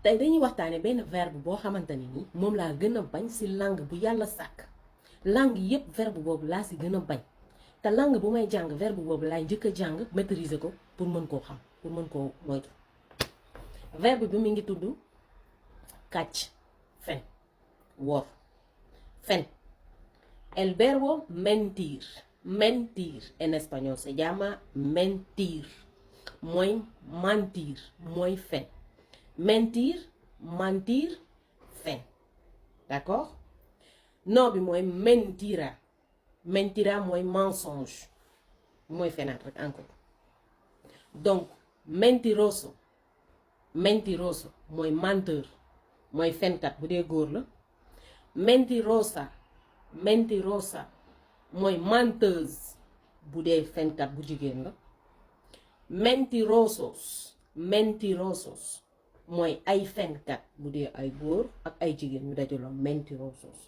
tey dañuy waxtaane benn verbe boo xamante ni nii moom laa gën a bañ si langue bu yàlla sàkk langue yépp verbe boobu laa si gën a bañ te langue bu may jàng verbe boobu laay njëkk a jàng maîtriser ko pour mën koo xam pour mën koo moytu verbe bi mi ngi tudd kàcc fen wor fen el verbo mentir mentir en español se llama mentir mooy mentir mooy fen mentir mentir fen d'accord nom bi mooy mentira mentira mooy mensonge mooy fenaat rek encore donc mentiroso mentiroso mooy menteur mooy fenkat bu dee góor la mentirosa mentirosa mooy menteuse bu dee fenkat bu jigéen la mentirosos mentirosos mooy ay fenkat bu dee ay góor ak ay jigéen ñu dajaloo mentirosos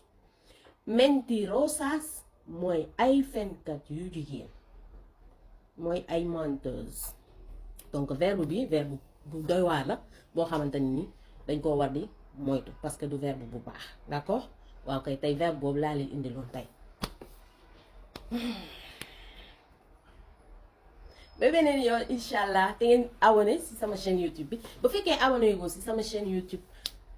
mentirosas mooy ay fenkat yu jigéen mooy ay menteuse donc verbe bi verbe bu doy waar la boo xamante ni dañ koo war di moytu parce que du verbe bu baax d'accord waaw kay tey verbe boobu laa leen indiloon tey ba beneen yoon incha allah te ngeen abonné si sama chaîne YouTube bi bu fekkee abonné ko si sama chaîne YouTube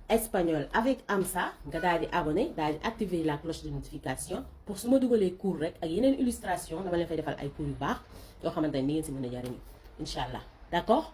espagnol avec Amsa nga daal di abonné daal di activer la cloche de notification pour su ma dugalee cours rek ak yeneen illustration dama leen fay defal ay cours yu baax yoo xamante ni ngeen si mën a jariñu incha allah d'accord